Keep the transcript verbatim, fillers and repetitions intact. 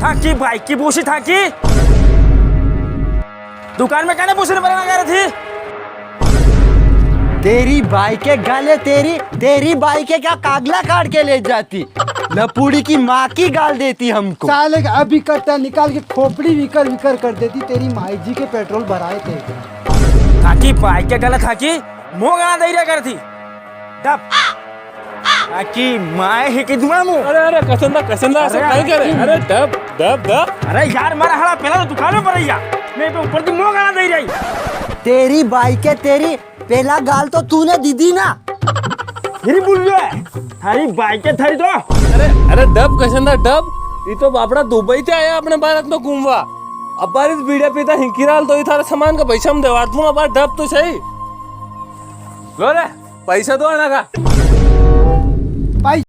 थाकी बाइक की भूसी थाकी। दुकान में कने भूसी भरवा गई थी? तेरी बाइक के गाले, तेरी, तेरी बाइक के क्या कागला काट के ले जाती? लपुड़ी की माँ की गाल देती हमको। साले का अभी कट्टा निकाल के खोपड़ी विकर विकर कर देती, तेरी माई जी के पेट्रोल भराए थे। थाकी बाइक के गाले थाकी मो गाना दे रिया कर थी। डब। थाकी माए ही की दुआ मु। अरे, अरे, कसंदा, कसंदा, सब अरे, काई करे? अरे, अरे, डब, डब, डब। अरे यार, मारा हड़ा पेला तो दुकान में पड़ रही है। मैं तो ऊपर दी मो गाना दे रही। तेरी बाइक के तेरी पेला गाल तो तूने दी दी ना। फिर बोल रहा है, थारी बाइक के थारी तो। अरे, अरे, डब कसंदा डब, ये तो बापड़ा दुबई से आया अपने भारत में घूमवा। अब बार इस बीड़िया पीता हिंकी राल तो ये थारा सामान का पैसा हम देवार दूंगा, बार डब तो सही। लो रे, पैसा दो आना का।